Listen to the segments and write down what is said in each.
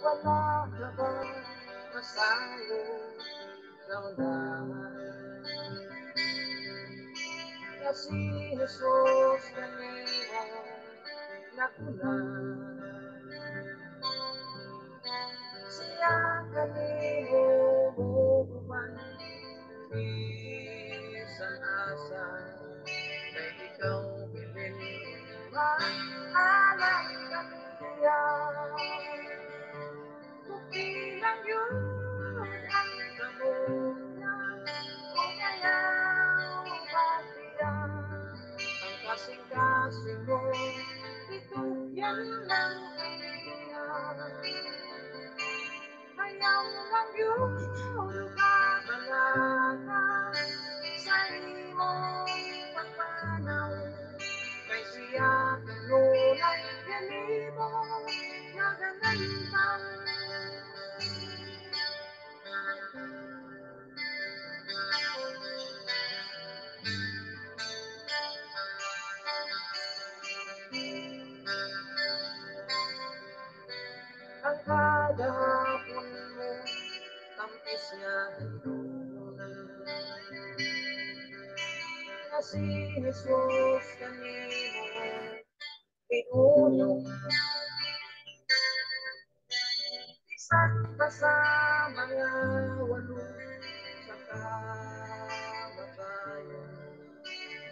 Wala ka ba masayo sa unahan? Nga si Jesus kanimo nakunan. Siya kanimo muguman bisan asa kay ikaw bilin alang kaniya. Bukti lang yun ang kamot niya kung ayaw pagbiya. Ang kasing-kasing mo, itugyan lang kaniya. Ayaw lang yun kabalaka sa imong pagpanaw. Kay siya kanunay kanimo naganantang. Ang kadahapon mo, tampis nga kayunan. Nga si Jesus kanimo pinuno. Bisan pa sa mga walo sa kamatayon,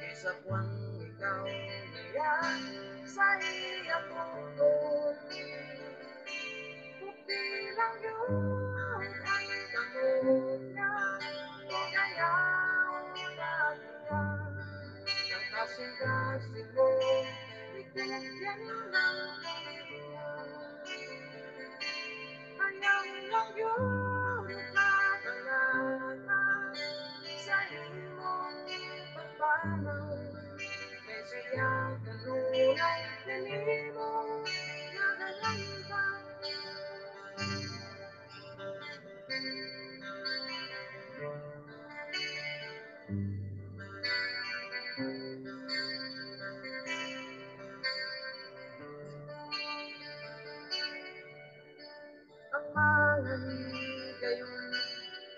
Gisapwang ikaw niya sa iyang utol. Bukti lang yun ang kamot niya kung ayaw na niya. Ang kasing-kasing mo, itugyan lang kaniya. Ayaw lang yun kabalaka sa imong pagpanaw. Kay siya kanunay kanimo nagalantang. Ang mga higayon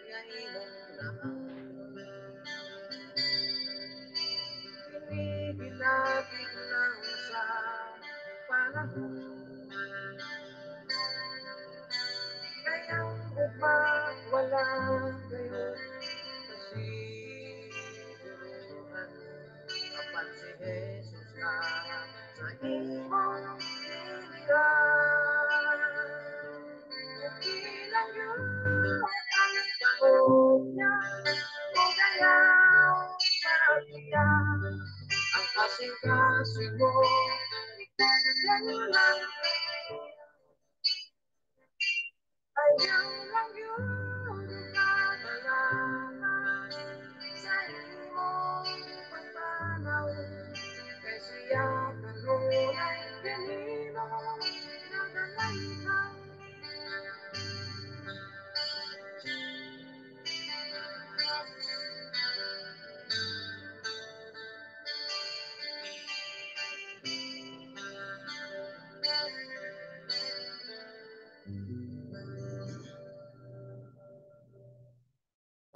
nga imong naangkon, kini gilabig lang sa panahon. Kayang ugma wala kayo kasiguruhan, apan si Jesus na sa imong giliran. Bukti lang yun ang kamot niya kung ayaw pagbiya. Ang kasing-kasing mo, itugyan lang Ayaw lang yun kabalaka sa imong pagpanaw. Kay siya kanunay kanimo nagalantang.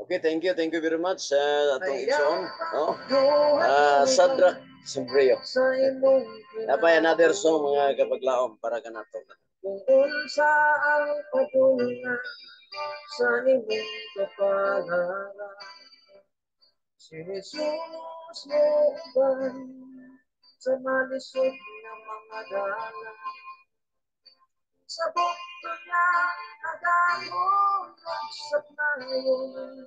Okay, thank you very much atong igsoon, no? Sadrach Sombrio. Napay another song mga kapaglaom para kanato. Kung unsa ang padulngan sa imong kapalaran, si Jesus mo uban sa malisod nga mga dalan. Sa bukto niya agahon nagsapnayon.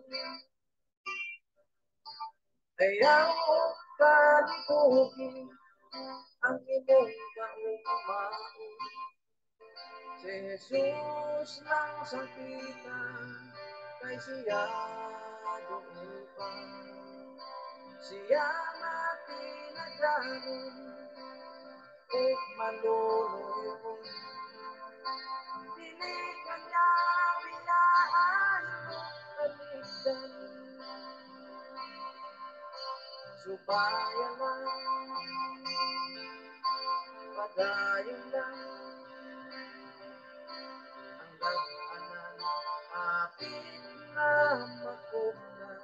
Ayaw kalikugi ang imong kaumaon. Si Jesus lang sampitan kay siya doon pa. Siya matinagdanon ug maluluyon. Dili kanya biyaan o kaligtan. Subayan lang, Padayon lang ang dag-anan, apit na makugnan.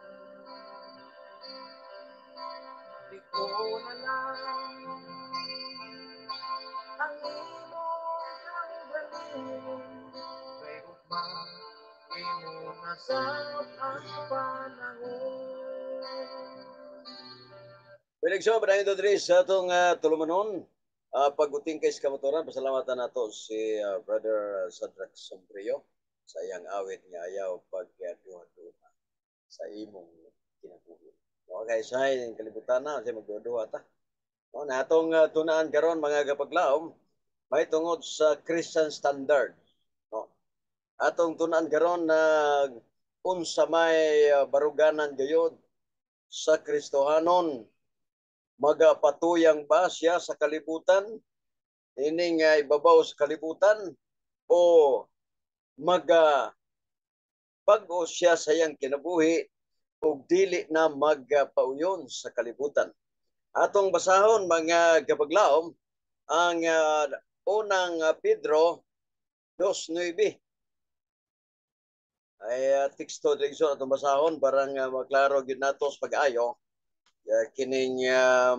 Di ko na lang ang imong kaugalingon, kay ugma imo nasab ang panahon. Felix, so, padayon diri sa atong tulumanon. Pag-uting kay sa kamatuoran, pasalamatan nato si Brother Sadrach Sombrio sa iyang awit nga "Ayaw Pagduha-duha sa Imong Kinabuhi." Okay, sa kalibutan na, kasi magduha-duha ta. No, na atong tunaan karon, mga kapaglaom, may tungod sa Christian standard. No? Atong tunaan karon na unsa may baruganan gayod sa Kristohanon, magapatuyang ba siya sa kalibutan, ining ibabaw sa kalibutan, o maga bag-o siya sa iyang kinabuhi ug dili na magpauyon sa kalibutan? Atong basahon, mga kapaglaom, ang Unang Pedro 2:9 ay teksto diri atong basahon parang maklaro gyud nato sa pag-ayo kining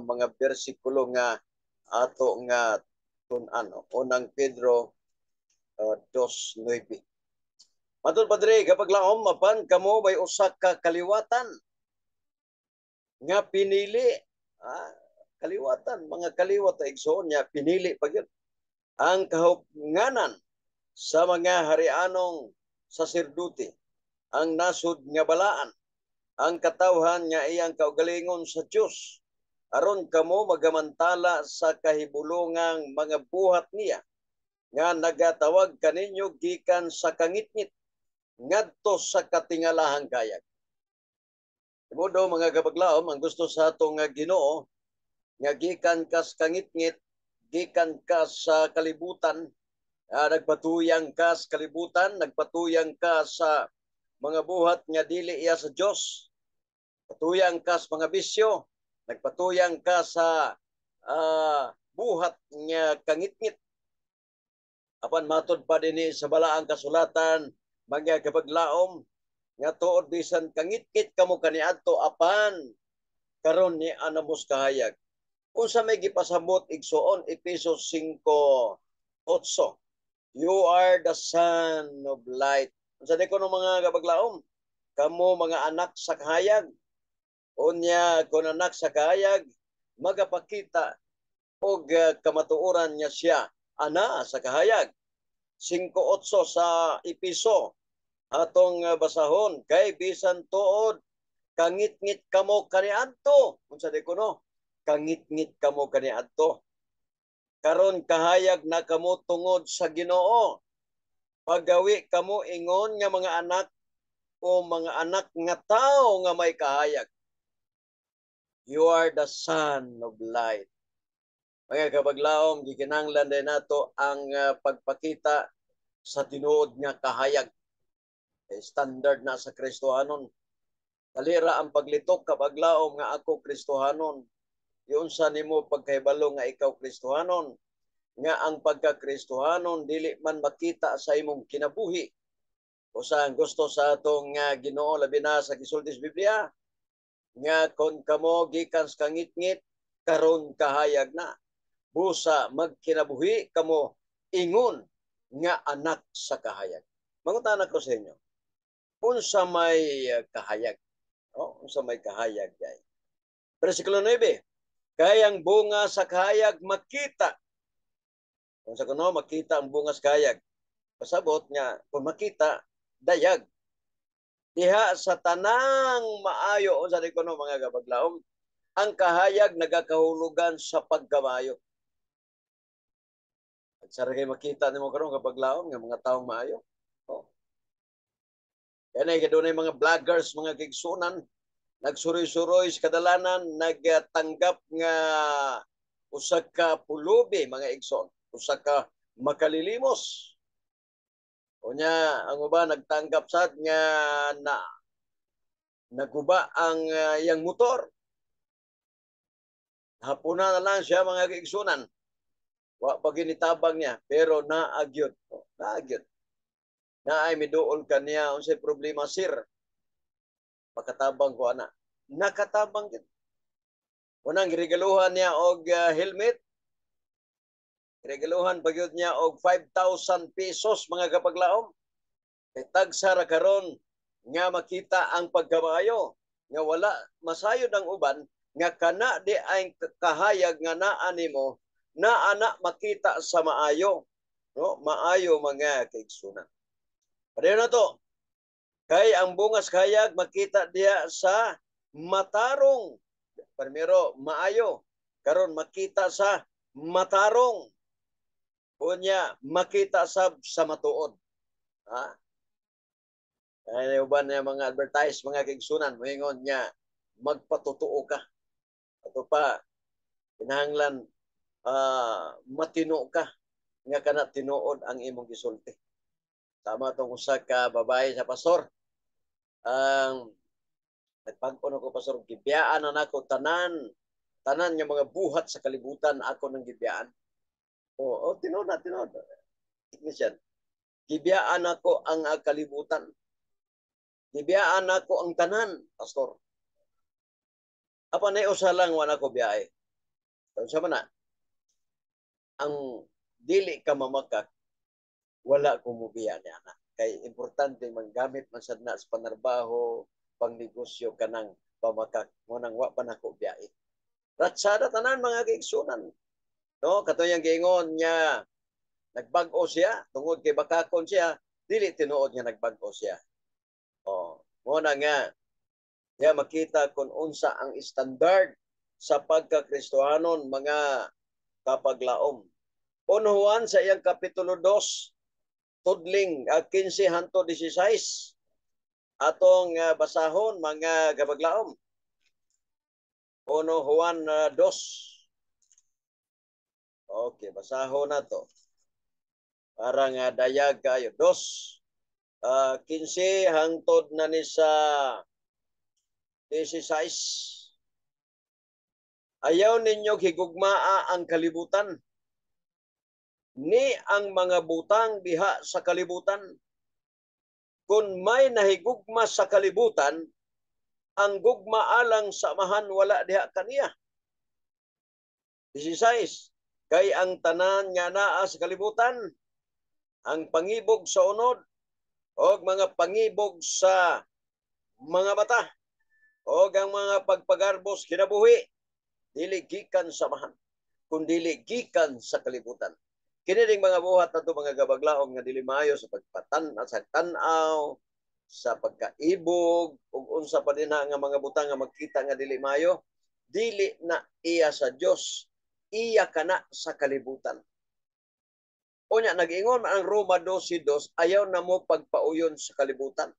mga bersikulo nga ato nga tun-an. Unang Pedro 2:9. Matod padre, kapaglaom, "Apan kamo may usa ka kaliwatan nga pinili." Kaliwatan, mga kaliwat ta, igsoon niya, pinili pa gyud. "Ang kahupnganan sa mga harianong saserdote, ang nasod nga balaan, ang katawhan nga iyang kaugalingon sa Dios, aron kamo magamantala sa kahibulongang mga buhat niya nga nagatawag kaninyo gikan sa kangitngit ngadto sa katingalahang kayag." Tibudo, mga kapaglaom, ang gusto sa atong Ginoo nga gikan ka sa kangitngit, gikan ka sa kalibutan, nagpatuyang ka sa kalibutan, nagpatuyang ka sa mga buhat nga dili iya sa Dios, patuyang ka sa mga bisyo, nagpatuyang ka sa buhat nga kangitngit. Apan matod pa dinhi sa balaang kasulatan, mga kapaglaom, nga tuod bisan kangitngit kamo kaniadto, apan karon ni anamos kahayag. Unsa may gipasabot, igsoon? Epeso 5:8. "You are the son of light." Unsa di kuno, mga kapaglaom? Kamo mga anak sa kahayag. Unya kung anak sa kahayag, magapakita og kamatuoran niya siya ana sa kahayag. 5:8 sa Epeso atong basahon, "Kay bisan tuod kangitngit kamo kaniadto," unsa di kuno? Kangitngit kamo kaniadto, "karon kahayag na kamo tungod sa Ginoo. Pagawi kamo ingon nga mga anak o mga anak nga tao nga may kahayag." You are the son of light. Mga kabaglaom, gikinahanglan din nato ang pagpakita sa tinuod nga kahayag. Eh, standard na sa Kristohanon. Kalira ang paglitok, kabaglaom, nga ako Kristohanon. Yun sa nimo pagkahibalo nga ikaw Kristohanon, nga ang pagka-Kristohanon dili man makita sa imong kinabuhi. O sa ang gusto sa atong nga Ginoo, labi na sa gisulti sa Biblia nga kon kamo gikan sa kangitngit, karon kahayag na, busa magkinabuhi kamo ingon nga anak sa kahayag. Mangutana ko sa inyo, unsa may kahayag? Oh, unsa may kahayag kay? Versikulo 9, "Kay ang bunga sa kahayag makita." Unsa kuno makita ang bunga sa kahayag? Pasabot nga kung makita, dayag. "Diha sa tanang maayo." Unsa di kuno, mga kabaglaom? Ang kahayag nagakahulugan sa pagkamayo. At sa kay makita nimo karon, kabaglaom, nga mga taong maayo. Oh. Kaya na dunay mga vloggers, mga kigsunan, nagsuroy-suroy sa kadalanan, nagtanggap nga usa ka pulubi, mga igsoon, usa ka makalilimos. Unya ang uban nagtanggap sad nga na naguba ang iyang motor. Hapuna na lang siya, mga kaigsunan. Wa pa ginitabang niya pero naa gyud. Oh, naa gyud. Naay miduol kaniya, unsay problema, sir? Makatabang ko ana. Nakatabang gyud. Unang giregaluhan niya og helmet. Regaluhan pa gyud niya og 5,000 pesos, mga kapaglaom. Kay tagsa ra karon nga makita ang pagkamaayo nga wala masayod ang uban nga kana di ay kahayag nga naa nimo naa na makita sa maayo, no? Maayo, mga kaigsunan. Pareho na to. Kay ang bungas kahayag makita diha sa matarong. Primero maayo, karon makita sa matarong. Unya makita sab sa matuod. Ha? Ay uban niya mga advertise, mga kaigsunan, moingon niya magpatotoo ka. Ato pa kinahanglan matino ka nga kana tinuod ang imong gisulti. Tama tong usa ka babae sa pastor. Ang nagpag-on ko, pastor, gibiyaan na nako tanan tanan nga mga buhat sa kalibutan, ako nang gibiyaan. Oh, tinuod na tinuod. Technician. Gibiyaan ako ang kalibutan. Gibiyaan ako ang tanan, pastor. Apa na usa lang wala ko biyahe. Unsa man na? Ang dili ka mamakak, wala ko mubiya niya na. Kay importante manggamit man sad na sa panarbaho, pangnegosyo kanang pamakak, mo nang wa pa nako biyahe. Ratsada tanan, mga kaigsunan. No, katuyang giingon niya nagbag-o siya tungod kay bakakon siya, dili tinuod nga nagbag-o siya. Oh, mo na nga ya makita kung unsa ang standard sa pagka-Kristohanon, mga kapaglaom. Uno Juan sa iyang kapitulo 2 tudling 15 hangtod 16 atong basahon, mga kapaglaom. 1 Juan 2. Okay, basahon na to. Para nga dayag kayo. 2 15 hangtod na ni sa 16. Ayaw ninyo higugmaa ang kalibutan ni ang mga butang diha sa kalibutan. Kung may nahigugma sa kalibutan, ang gugma alang sa Amahan wala diha kaniya. 16. Kay ang tanan nga naa sa kalibutan, ang pangibog sa unod, og mga pangibog sa mga mata, og ang mga pagpagarbos kinabuhi, dili gikan sa Amahan, kun dili gikan sa kalibutan. Kini ding mga buhat nato, mga gabaglaom, nga dili maayo sa pagpatan sa tan-aw, sa pagkaibog ug unsa pa din nga mga butang nga makita nga dili maayo, dili na iya sa Dios, iya kana sa kalibutan. Unya nag-ingon ang Roma 12:2, ayaw na mo pagpauyon sa kalibutan.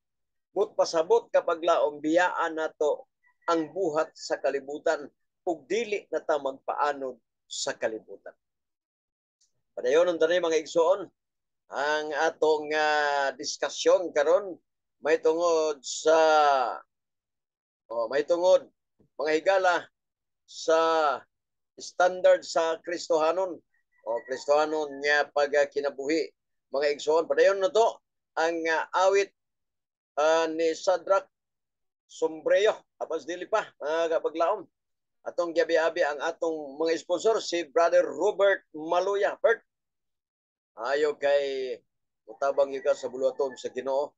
But pasabot kapag laom, biyaan nato ang buhat sa kalibutan ug dili na ta magpaanod sa kalibutan. Padayon ang mga igsoon ang atong diskusyon karon may tungod sa may tungod, mga higala, sa standard sa Kristohanon o Kristohanon nga pagkinabuhi, mga igsoon. Padayon na to ang awit ni Sadrach Sombrero. Apas dili pa, mga kapaglaom, atong gabi-abi ang atong mga sponsor, si Brother Robert Maluya. Bert, ayo kay utabang ka sa buluhaton sa Ginoo.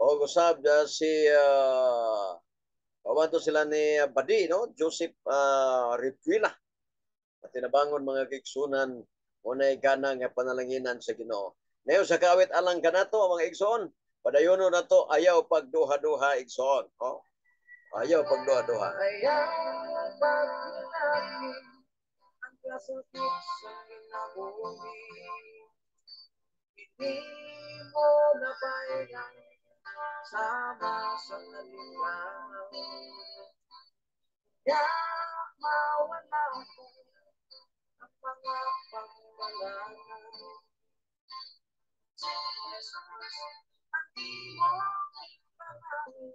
O usab si sila ni Badi, no? Joseph Repuila. At tinabangon, mga kaigsunan, unay gana nga panalanginan sa Ginoo. Ngayon sa kawit alang kanato, mga igsoon, padayono na to, ayaw pagduha-duha, igsoon. Oh? Ayaw pagduha-duha. Ayaw paghinaki ang kasakit sa kinabuhi. Hindi mo napahingan sama sa naligaw. Kaya mawala ko ang mga pangmalala. Si Jesus ang imong pangako.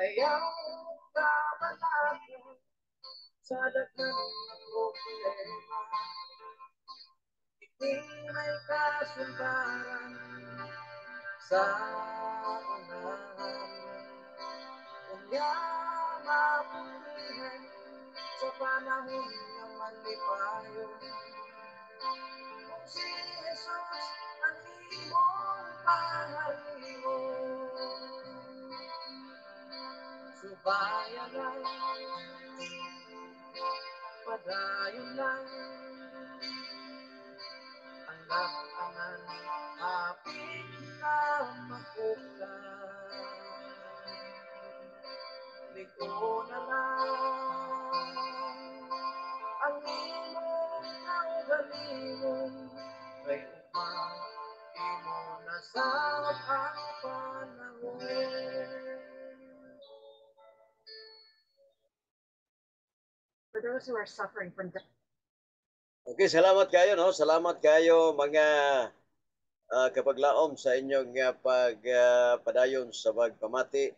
Ayaw kabalaka Sa daghan nga problema, ini may kasulbaran sa unahan. Unya maputihan sa panahon ng malipayon. Kung si Jesus ang imong paharion, subayan lang, padayon lang, ang lakangan hapit na makuha. Ligo na lang ang imong kaugalingon, kay ugma imo nasab ang panahon. For those who are suffering from Okay, salamat kayo, no? Salamat kayo, mga kapaglaom, sa inyong pagpadayon sa pagpamati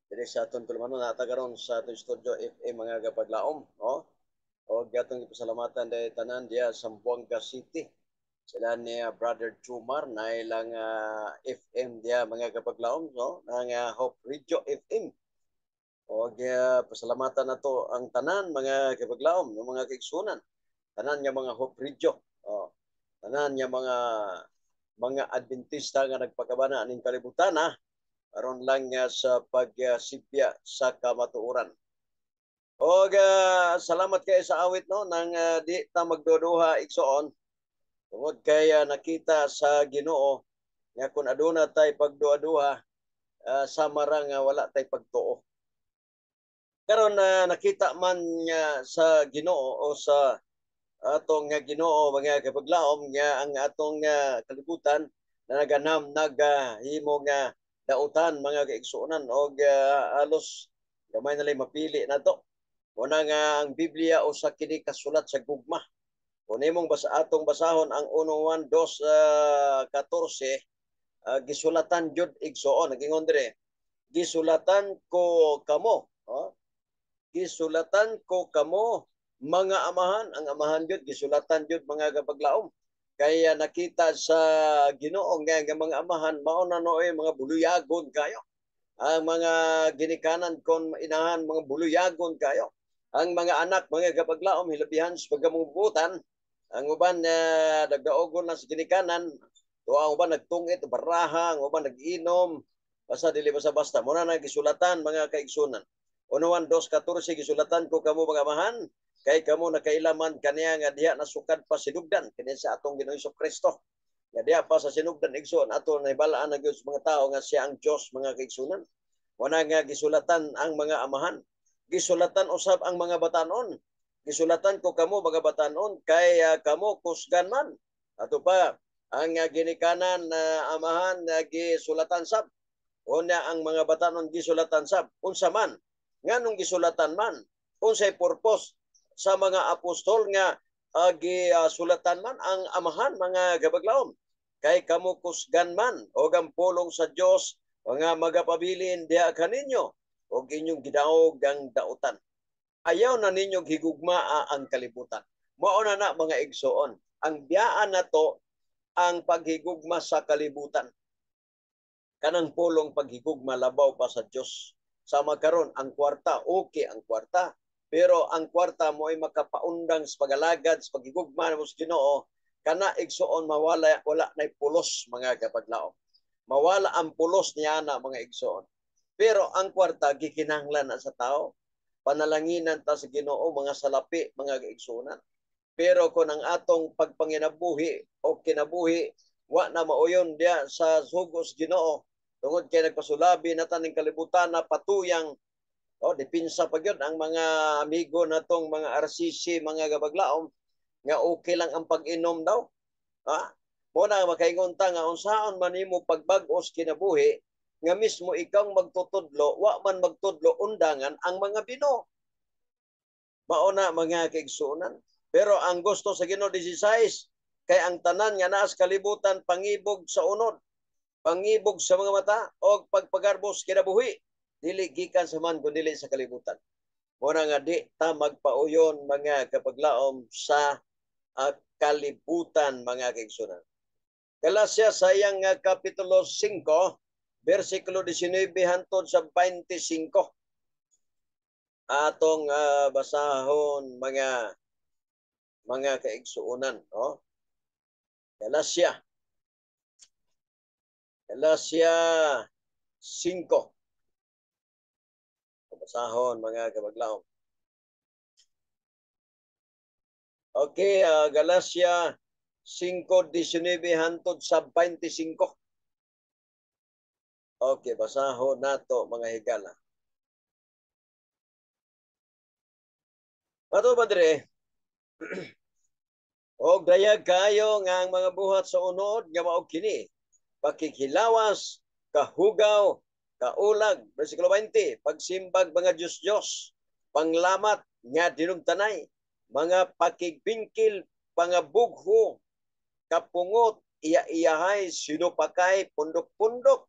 diri sa atong tulumanon nata karon sa atong studio FM, mga kapaglaom, no? O atong ipasalamatan dahil tanan diya sa Zamboanga City. Sila ni Brother Jumar na ilang FM diya, mga kapaglaom, no? Ang Hope Radio FM. O pasalamatan nato ang tanan, mga kapaglaom, no, mga kaigsunan. Tanan nga mga Hope Radio. Oh, tanan nga mga Adventista nga nagpakabana aning kalibutan, ha, aron lang nga sa pagsipya sa kamatuoran. Og salamat kay sa awit, no, nang di ta magduduha, igsoon, tungod kay nakita sa Ginoo nga kun aduna tay pagduha-duha, sama ra nga wala tay pagtuo. Karon nakita man nga sa Ginoo o sa atong nga Ginoo, mga kapaglaom, nga ang atong kalibutan na naganam nagahimo nga dautan, mga kaigsuonan, og alos gamay na lang mapili nato. Una nga ang Biblia usa kini kasulat sa gugma. Kung imong basa atong basahon ang 1 Juan 2, 14, gisulatan jud, igsoon, nagingon dire, "Gisulatan ko kamo," oh, "gisulatan ko kamo mga amahan." Ang amahan jud gisulatan jud, mga kapaglaom, kaya nakita sa Ginoo nga nga mga amahan mao na nooy mga buluyagon kayo. Ang mga ginikanan kon inahan, mga buluyagon kayo. Ang mga anak, mga kapaglaom, hilabihan sa pagkamubutan, ang uban nagdaogon na sa ginikanan, to ang uban nagtungit baraha, ang uban nag-inom, basta dili basta basta. Muna na gisulatan, mga kaigsunan. 1 Juan 2:14, "Gisulatan ko kamo mga amahan kay kamo nakailaman kaniya nga diha nasukad pa sinugdan," kini sa atong Ginoong Kristo. Nga diha pa sa sinugdan, igsoon, ato nahibalaan na gyud sa mga tao nga siya ang Dios, mga kaigsunan. Wala nga gisulatan ang mga amahan. Gisulatan usab ang mga batanon. "Gisulatan ko kamo mga batanon kay kamo kusgan man." Ato pa ang ginikanan na amahan na gisulatan sab. Unya ang mga batanon gisulatan sab. Unsa man? Nganong gisulatan man? Unsay purpose sa mga apostol nga gisulatan man ang amahan, mga gabaglaom? Kay kamo kusgan man og ang pulong sa Dios nga magapabilin diha kaninyo og inyong gidaog ang dautan. Ayaw na ninyong higugmaa ang kalibutan. Mao na na, mga igsoon. Ang biyaan nato ang paghigugma sa kalibutan. Kanang pulong paghigugma labaw pa sa Dios. Sama karon ang kwarta, okay ang kwarta, pero ang kwarta mo ay makapaundang sa pagalagad sa paghigugma mo sa Ginoo, kana, igsoon, mawala, wala nay pulos, mga kapaglaom. Mawala ang pulos niya na, mga igsoon. Pero ang kwarta gikinahanglan na sa tao. Panalanginan ta sa Ginoo mga salapi, mga kaigsuonan. Pero kung ang atong pagpanginabuhi o kinabuhi wa na mauyon diya sa sugos Ginoo tungod kay nagpasulabi na taning kalibutan na patuyang o depensa pa gyud ang mga amigo natong mga RCC, mga gabaglaom, nga okay lang ang pag-inom daw. Ha? Mo na makaingon ta nga unsaon man nimo pagbag-os kinabuhi nga mismo ikaw magtutudlo, wa man magtudlo undangan ang mga bino. Mao na, mga kaigsuonan. Pero ang gusto sa Ginoo 16, kay ang tanan nga naa sa kalibutan, pangibog sa unod, pangibog sa mga mata og pagpagarbos kinabuhi, dili gikan sa man kun dili sa kalibutan. Muna nga di ta magpauyon, mga kapaglaom, sa kalibutan, mga kaigsunan. Galacia sa iyang Kapitulo 5, versikulo 19 hantod sa 25. Atong basahon, mga kaigsuonan, no? Galacia. Galacia 5. Basahon, mga kapaglaom. Okay, Galacia 5:19 hantod sa 25. Okay, basahon nato, mga higala. Ato, Padre, og dayag kayo nga ang mga buhat sa unod nga mao kini: pakikilawas, kahugaw, kaulag, versikulo 20, pagsimbag mga Diyos-Diyos, panglamat nga dinumtanay, mga pakigbingkil, pangabugho, kapungot, iya-iyahay, sinupakay, pundok-pundok,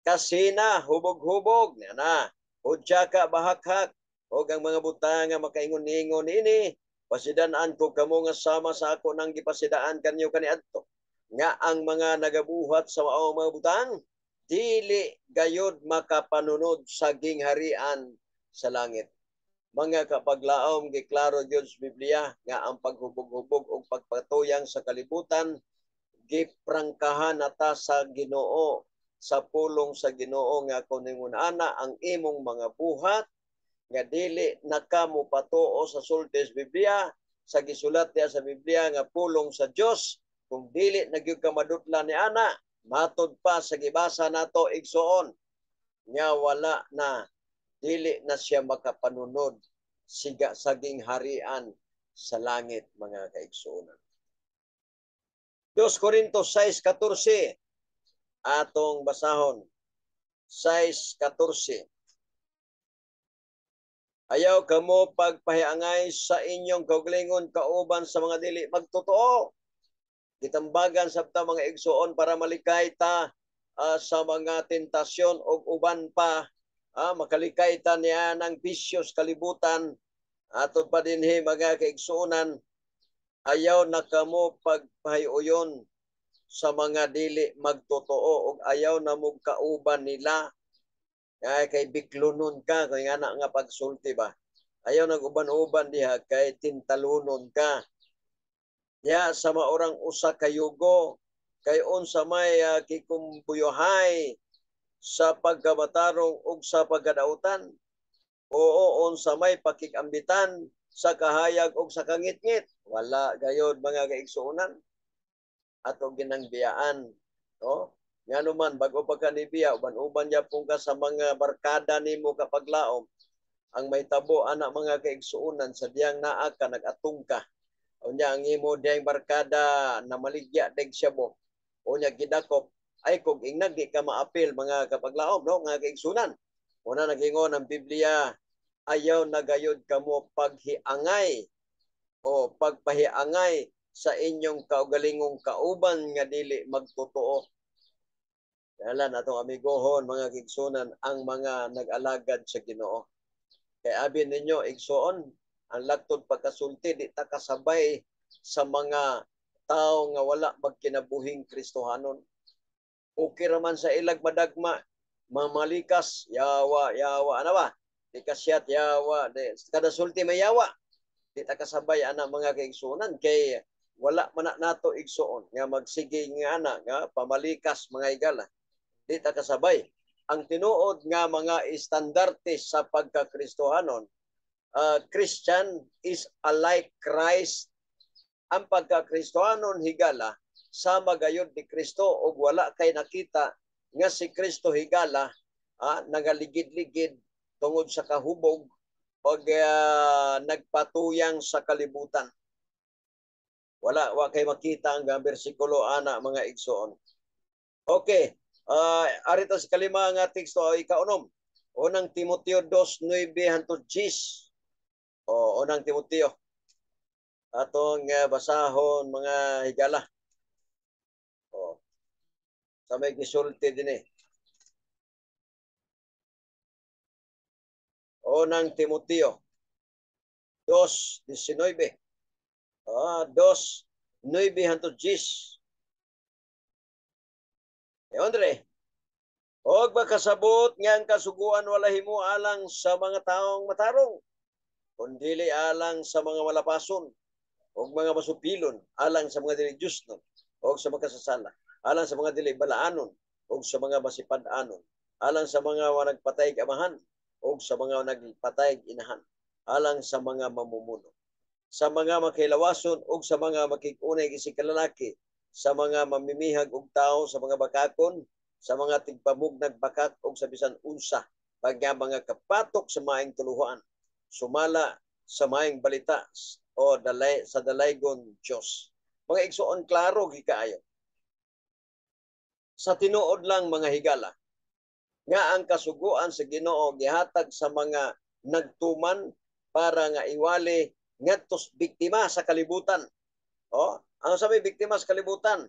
kasina, hubog-hubog, na, hudyaka, bahakhak, og ang mga butang nga makaingon-ingon ini, pasidanaan ko kamo nga sama sa ako nang gipasidaan kanyo kaniadto, nga ang mga nagabuhat sa maong mga butang, dili gayod makapanunod sa gingharian sa langit. Mga kapaglaom, giklaro gyud sa Biblia nga ang paghubog-hubog ug pagpatuyang sa kalibutan giprangkahan nata sa Ginoo, sa pulong sa Ginoo nga kun ingon ana ang imong mga buhat nga dili nakamo patuo sa sulti sa Biblia, sa gisulat diha sa Biblia nga pulong sa Dios, kung dili na gyud ka madutla ni ana, matod pa sa gibasa nato, igsuon, nga wala na, dili na siya makapanunod siga saging harian sa langit, mga kaigsuonan. 2 Corinto 6:14 atong basahon. 6:14. Ayaw kamo pagpahiangay sa inyong kaugalingon kauban sa mga dili magtotoo. Gitambagan sabta, mga igsuon, para malikay ta sa mga tentasyon ug uban pa, makalikay ta niya ng bisyos kalibutan. Ato pa dinhi, mga kaigsuonan, ayaw na kamo pagpahiuyon sa mga dili magtotoo ug ayaw na mo kauban nila. Kay kay biklunon ka kay nga na nga pagsulti ba. Ayaw nag-uban-uban diha kay tintalunon ka. Ya sa maorang usa ka yugo kay unsa may kikumbuyuhay sa pagkabatarong ug sa pagkadautan. Oo, unsa may pakigambitan sa kahayag ug sa kangitngit. Wala gayod, mga kaigsuonan. Ato ginangbiyaan, no? Ngano man bag-o pa ka nibiya, uban-uban gyapon ka sa mga barkada nimo kapaglaom. Ang may tabo ana, mga kaigsuonan, sa diyang naa ka nag-atong ka. Unya ang imo diyang barkada na maligya deg shabu. Unya gidakop ay kog ingnag di ka maapil, mga kapaglaom, no, mga kaigsunan. Una nagingon ang Biblia, ayaw na gayod kamo paghiangay o pagpahiangay sa inyong kaugalingong kauban nga dili magtotoo. Dalan atong amigohon, mga kaigsunan, ang mga nag-alagad sa Ginoo. Kay abi ninyo, igsuon, ang laktod pagkasulti di ta kasabay sa mga tao nga wala magkinabuhing Kristohanon. Okay raman sa ilag madagma, mamalikas, yawa, yawa, ano ba? Di kasyat, yawa, di, kada sulti may yawa. Di ta kasabay ana, mga kaigsuonan, kay wala man na nato, igsuon, nga magsige nga ana nga pamalikas, mga higala. Di ta kasabay. Ang tinuod nga mga estandarte sa pagkakristohanon, Christian is alike Christ. Ang pagkakristohanon, higala, sama gayud ni Kristo ug wala kay nakita nga si Kristo, higala, nagaligid-ligid tungod sa kahubog og nagpatuyang sa kalibutan. Wala wa kay makita ang bersikulo ana, mga igsoon. Okay, ari ta sa kalima nga teksto o ikaunom. Unang Timoteo 2:9 hangtod 10. O Unang Timoteo. Atong basahon, mga higala. O sa may gisulti dinhi. Unang Timoteo 2:19. 2:9 hangtod 10. Andre, og makasabot nga ang kasuguan wala himo alang sa mga taong matarong, kundili alang sa mga malapason og mga masupilon, alang sa mga dili Diyosnon og sa makasasala, alang sa mga dili balaanon og sa mga masipad-anon, alang sa mga nagpatay amahan og sa mga nagpatay inahan, alang sa mga mamumuno, sa mga makilawason og sa mga makig-unay isig kalalaki, sa mga mamimihag og tao, sa mga bakakon, sa mga tigpamugnag bakak og sa bisan unsa pagka mga kapatok sa maayong tuluhan, sumala sa maayong balita o dalay sa dalaygon Dios. Mga igsoon, klaro gikaayo. Sa tinuod lang, mga higala, nga ang kasuguan sa Ginoo gihatag sa mga nagtuman para nga iwali ngadto biktima sa kalibutan. O, ang sabi biktima sa kalibutan,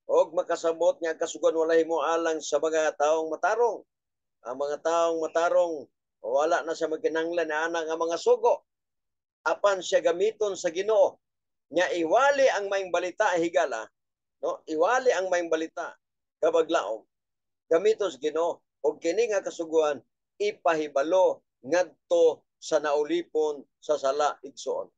og makasabot nga ang kasuguan wala himo alang sa mga taong matarong. Ang mga taong matarong wala na siya magkinahanglan na ana nga mga sugo. Apan siya gamiton sa Ginoo nga iwali ang maayong balita, higala, no? Iwali ang maayong balita kabaglaom. Gamiton sa Ginoo og kini nga kasuguan ipahibalo ngadto sa naulipon sa sala, igsoon.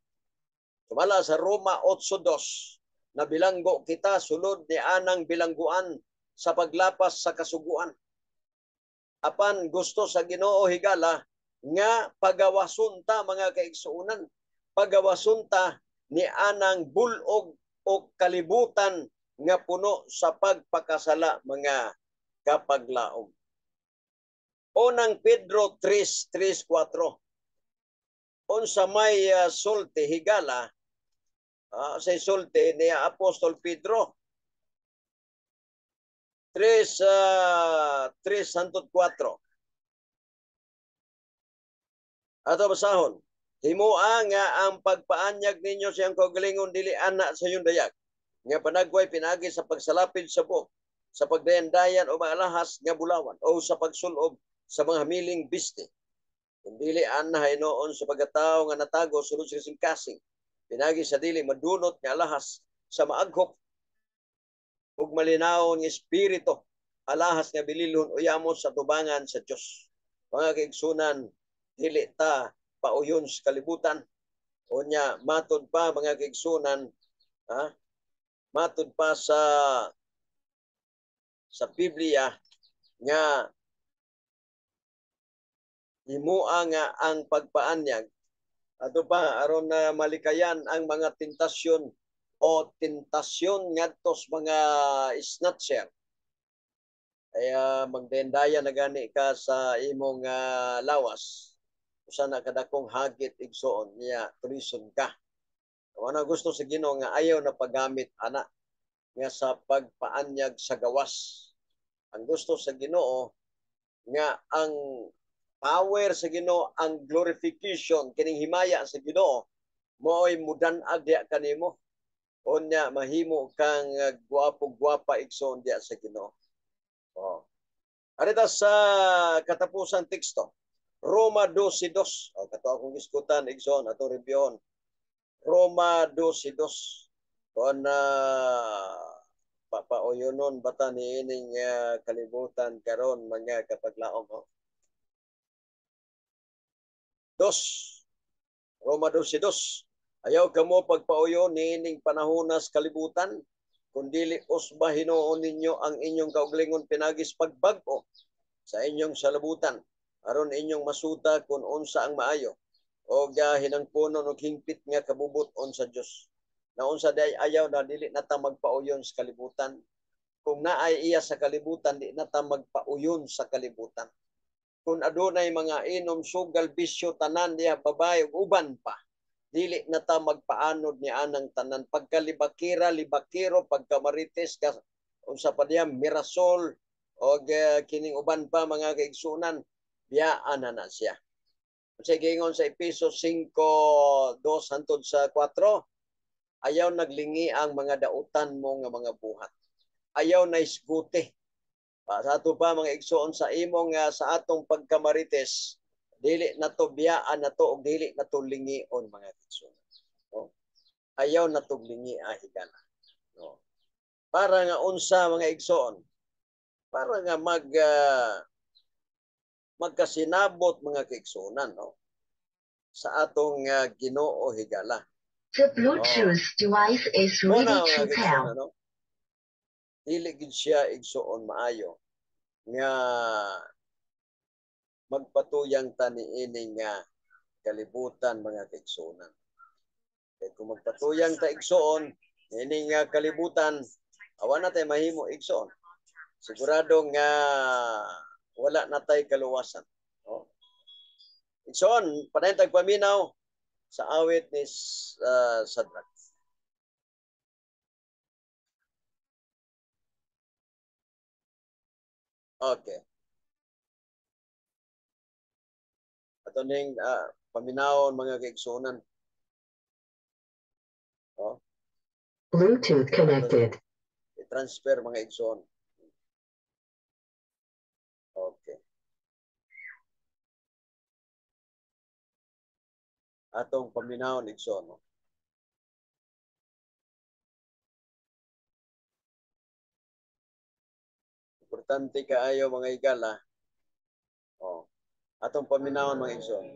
Sumala sa Roma 8:2, nabilanggo kita sulod ni anang bilangguan sa paglapas sa kasuguan. Apan gusto sa Ginoo, higala, nga pagawason ta, mga kaigsuonan, pagawason ta ni anang bulog o kalibutan nga puno sa pagpakasala, mga kapaglaom. Unang Pedro 3:3-4. Unsa may sulti, higala, sa sulti ni Apostol Pedro 3 3 hangtod 4. Ato basahon. Himoa nga ang pagpaanyag ninyo sa iyang kaugalingon dili ana sa iyong dayag nga panagway pinagi sa pagsalapid sa buhok, sa pagdayan-dayan o mga alahas nga bulawan o sa pagsulob sa mga hamiling biste. Kundili ana hinuon sa pagkatao nga natago sulod sa kasing-kasing pinagi sa dili madunot nga alahas sa maaghok ug malinawon nga espiritu, alahas nga bililhon o yamot sa tubangan sa Dios. Mga kaigsunan, dili ta pauyon sa kalibutan. Unya matud pa, mga kaigsunan, ha? Matud pa sa Biblia nga himua nga ang pagpaanyag ato pa aron na malikayan ang mga tentasyon o tentasyon ngadto sa mga snatcher. Kaya magdendaya na gani ka sa imong lawas. Usa na kadakong hagit, igsoon, niya tulison ka. Wala gusto sa Ginoo nga ayaw na paggamit ana nga sa pagpaanyag sa gawas. Ang gusto sa Ginoo nga ang power sa Ginoo, ang glorification kining himaya sa Ginoo mo'y mudan-ag diya kanimo. Unya mahimo kang gwapo-gwapa, igsoon, diya sa Ginoo. Oh. Arita sa katapusan teksto. Roma 12:2. O, kato akong giskutan, igsoon, ato reviewon. Roma 12:2. Kuan na papaoyonon bata ni ining kalibutan karon, mga kapaglaom. Oh. Dos. Roma 12:2. Ayaw kamo pagpauyon niining panahonas kalibutan, kundili usba hinuon ninyo ang inyong kaugalingon pinagis pagbag-o sa inyong salabutan aron inyong masuta kung unsa ang maayo o hinangpunon og hingpit nga kabubut-on sa Dios. Na unsa day ayaw na dili na ta magpauyon sa kalibutan. Kung naay iya sa kalibutan, di na ta magpauyon sa kalibutan. Kung adunay mga inom, sugal, bisyo, tanan diha, babae ug uban pa, dili na ta magpaanod ni anang tanan. Pagkalibakira, libakiro, pagkamarites, unsa pa diya, mirasol, og kining uban pa, mga kaigsunan, biyaan na na siya. Sa giingon sa Epeso 5:2 hangtod sa 4, ayaw naglingi ang mga dautan mo nga mga buhat. Ayaw na isguti. Sa ato pa, mga igsoon, sa imong sa atong pagkamarites, Dili nato biyaan nato og dili nato lingion mga kaigsuonan. No? Ayaw nato lingi higala. No? Para nga unsa mga igsoon, para nga magkasinabot mga kaigsuonan, no? Sa atong Ginoo higala. The Bluetooth device is ready to pair. No? Dili gid siya igsoon maayo nga magpatuyang ta niini nga kalibutan mga kaigsuonan. Kay kung magpatuyang ta igsoon niini nga kalibutan, awa na tay mahimo igsoon. Sigurado nga wala na tay kaluwasan. No? Igsoon, padayon tag paminaw sa awit ni Sadrach. Okay. Ato ning paminawon mga kaigsuonan. Oh. Bluetooth connected. I-transfer mga igsoon. Okay. Atong paminawon igsoon. No? Importante kaayo mga higala. Oh. Atong paminawon mga igsoon.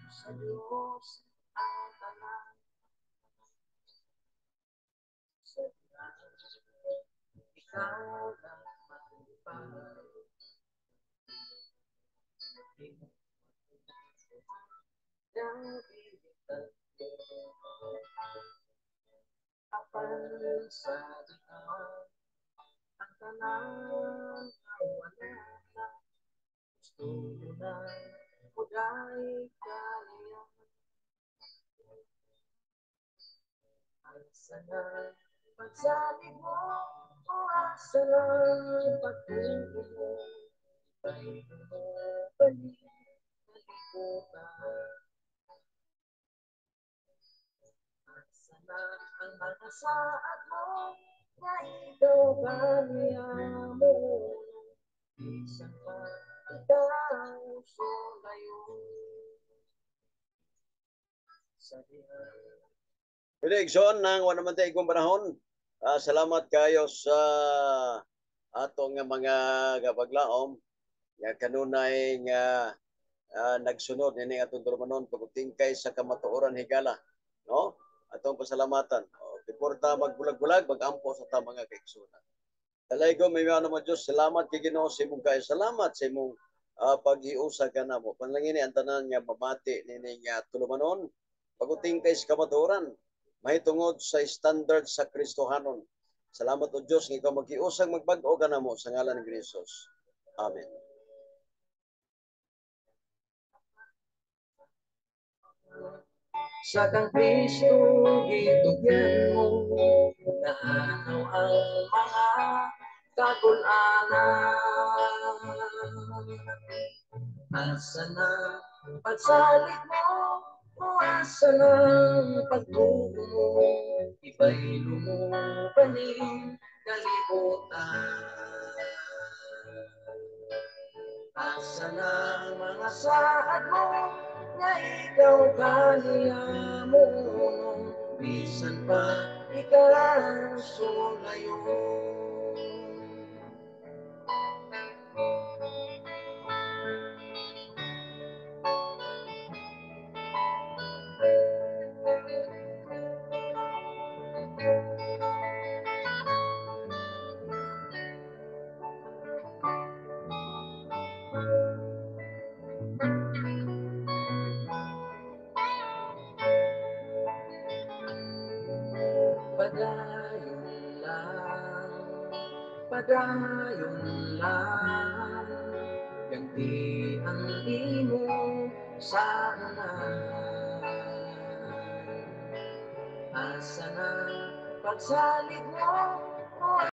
Sa Diyos ang tanan. Sa ikaw lang malipay. Apan sa diha ang tanan wala na. Gusto na muday kaniya. Asa na pagsalig mo o asa na pagtubo mo, ay mo balik kalibutan. Asa na ang mga saad mo na ikaw kaniya mo, bisan pa ikaw sulayo sa diha. Pwede igsoon nang wala man tayo igong panahon. Salamat kayo sa atong nga mga kapaglaom nga kanunay nga nagsunod ini atong tulumanon pagtingkay sa kamatuoran higala, no? Atong pasalamatan. Before ta magbulag-bulag, magampo sa ta mga kaigsuonan. Dalaygo may ano mo Dios, salamat kay Ginoo sa imong kayo. Salamat sa imong pag-iusa kanamo. Panlangini ang tanan nga mamati nining tulumanon pagtingkay sa kamatuoran mahitungod sa standard sa Kristohanon. Salamat o Diyos nga ikaw mag-iusang magbag-o ka namo sa ngalan ni Jesus. Amen. Sa kang Kristo gitugyan mo, naanaw ang mga kagulanan. Asa na pagsalig mo, o asa na pagtubo mo, iba'y lumubaling kalibutan. Asa na ang mga saad mo, na ikaw kaniya mo, bisan pa ikaw sulayo. Padayon lang, ganti ang imo sana. Asa na pagsalig mo,